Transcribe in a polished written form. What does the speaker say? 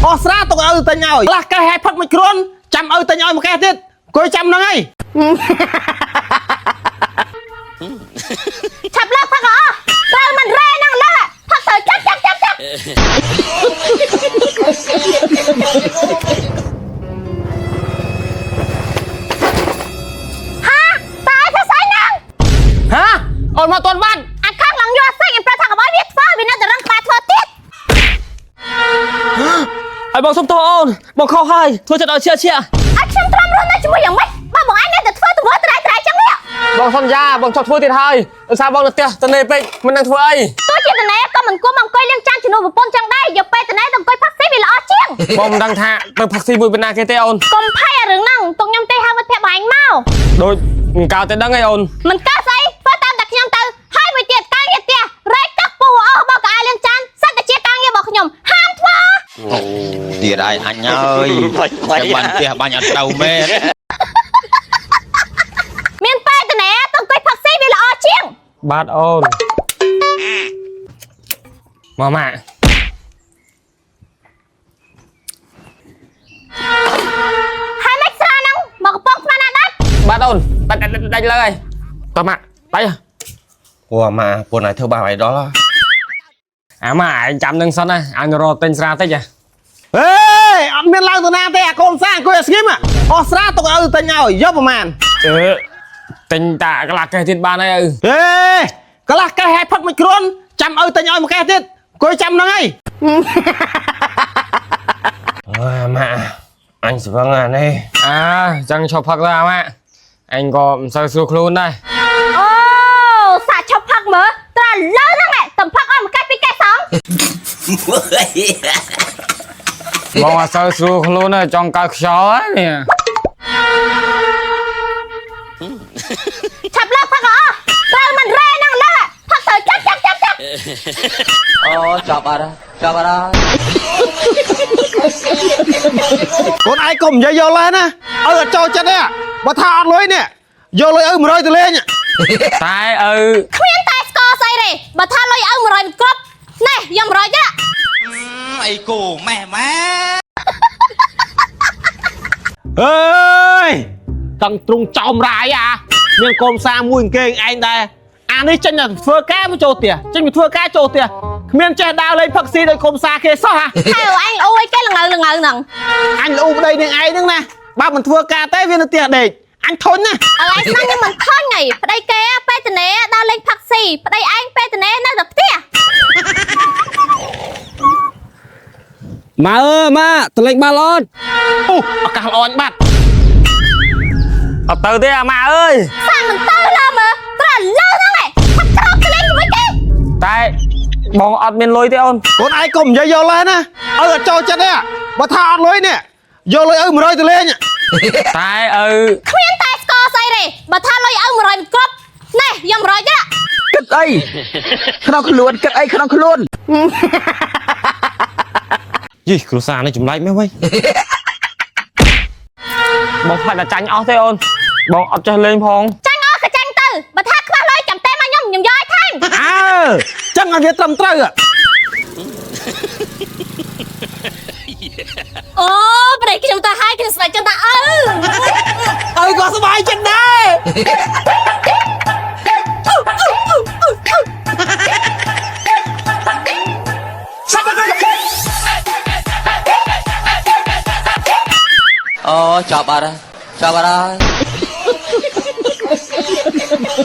អស់ស្រាទុកឲ្យឪទិញឲ្យខ្លះកេះឲ្យផឹកមួយគ្រុនចាំឪទិញឲ្យមួយកេះទៀតអង្គុយចាំហ្នឹងហើយ ឆាប់លើកផឹកអស់ត្រូវមិនរ៉េហ្នឹងលើកផឹកទៅចាប់ចាប់ចាប់ចាប់ហាតើឲ្យធ្វើស្អីហ្នឹង ហាអូនមកតន់បាន អាខាងឡើងយកសាច់អញប្រាប់ថាកុំឲ្យវាធ្វើវានៅតែរឹងក្បាលធ្វើទៀត ឲ្យបងសុំទោសអូនបងខុសហើយធ្វើចិត្តឲ្យឈៀឈៀ ឲ្យខ្ញុំទ្រាំរស់នៅជាមួយយ៉ាងម៉េចបើបងឯងនៅតែធ្វើទង្វើត្រៃត្រៃចឹងនេះ បងសន្យាបងជប់ធ្វើទៀតហើយដោយសារបងនៅផ្ទះតនេពេកមិនដឹងធ្វើអី ទោះជាតណែក៏មិនគួរមកអង្គុយលាងចានជំនួសប្រពន្ធចឹងដែរយកពេលតណែទៅអង្គុយផឹកស៊ីវាល្អជាង បងមិនដឹងថាទៅផឹកស៊ីមួយបណ្ណាគេទេអូនក ុំភ័យអារឿងហ្នឹងទុកខ្ញុំទេហៅមិត្តភក្តិបងឯងមក ដូចមិនកើតតែដឹងអីអូន មិនកើតស្អីធ្វើតាមតែខ្ញុំទៅហើយមួយទៀតការងារផ្ទះរែកទឹកពោះអស់បោកកៅអៅលាងចានសិតតែជាការងាររបស់ខ្ញុំហាមធ្វើ ទៀតហើយអញហើយចាំបានផ្ទះបាញ់អត់ត្រូវមែន មានពេលតណែទៅអង្គុយផឹកស៊ីវាល្អជាង បាទអូនមកម៉ាក់ ហើយមិនស្រាហ្នឹងមកកំប៉ុងស្មានណាដាច់ បាទអូនដាច់ដាច់ដាច់លើហើយតោះម៉ាក់ដាច់ អូអាម៉ាពួកណៃធ្វើបាបឲ្យដល់ហ៎ អាម៉ាក់ឯងចាំនឹងសិនណាអញរកទិញស្រាតិចហ៎ ហេអត់មានឡើងទៅណាទេអាកូនសាអង្គុយឲ្យស្ងៀមអស់ស្រាទុកឲ្យឪទិញឲ្យយកប្រមាណ អឺទិញតាកន្លះកេះទៀតបានហើយឪ ហេកន្លះកេះឲ្យផឹកមួយគ្រុនចាំឪទិញឲ្យមួយកេះទៀតអង្គុយចាំហ្នឹងហើយ អូអាម៉ាអញស្វឹងអានេះ អាចឹងឈប់ផឹកទៅអាម៉ាក់អញក៏មិនសូវស្រួលខ្លួនដែរ អូសាក់ឈប់ផឹកមើលត្រលើហ្នឹងឯងតំផឹកអស់មួយកេះពីរកេះសង បងអត់សូវស្រួលខ្លួនទេចង់កើខ្យល់ហើយនេះ ឆាប់លើកផឹកអស់ត្រូវមិនរ៉េហ្នឹងលើកផឹកទៅចាប់ចាប់ចាប់ចាប់ អូចាប់អត់ចាប់អត់ កូនឯងកុំនិយាយយកលេសណាឪអត់ចូលចិត្តទេបើថាអត់លុយនេះយកលុយឪ100ទៅលេង តែឪ គ្មានតែស្ករស្អីទេបើថាលុយឪ100មិនគ្រប់ណែយក100ទៀត អីគោម៉េះម៉ែ អើយតឹងទ្រុងចោមរាយអាមានកូនសាមួយអង្គេងឯងដែរអានេះចេញតែធ្វើការមកចូលផ្ទះចេញមកធ្វើការចូលផ្ទះគ្មានចេះដើរលេងផឹកស៊ីដោយកូនសាគេសោះហ่ะ ហើយឯងអូយគេល្ងៅល្ងៅហ្នឹង អញលូប្តីនឹងឯងហ្នឹងណាបើមិនធ្វើការទេវានៅផ្ទះដេកអញធុញណា ឪឯងស្មានខ្ញុំមិនខញហីប្តីគេពេលតនេដើរលេងផឹកស៊ីប្តីឯងពេលតនេនៅតែផ្ទះ ម៉ាអើយម៉ាទៅលេងបាល់អត់ អូឱកាសល្អអញបាត់ អត់ទៅទេអាម៉ាអើយ សាមិនទៅឡើមើលត្រលើហ្នឹងឯងផឹកក្រោកទៅលេងជាមួយគេ តែបងអត់មានលុយទេអូន កូនឯងកុំនិយាយយកលេសណាឪអត់ចូលចិត្តទេបើថាអត់លុយនេះយកលុយឪ100ទៅលេង តែឪ គ្មានតែស្ករស្អីទេបើថាលុយឪ100មិនគ្រប់ណែយក100ទៀត គិតអីក្នុងខ្លួនគិតអីក្នុងខ្លួន យីគ្រួសារនេះចម្លែកមែនវ៉ៃ បងខ្លាចតែចាញ់អស់ទេអូនបងអត់ចេះលេងផង ចាញ់អស់ក៏ចាញ់ទៅបើថាខ្វះលុយចាំទេមកខ្ញុំខ្ញុំយកឲ្យថែម អើចឹងឲ្យវាត្រឹមត្រូវ អូប្តីខ្ញុំទៅហើយខ្ញុំស្បែកចឹងតាឪ ឪក៏សប្បាយចិត្តដែរ អូចាប់អត់ចាប់អត់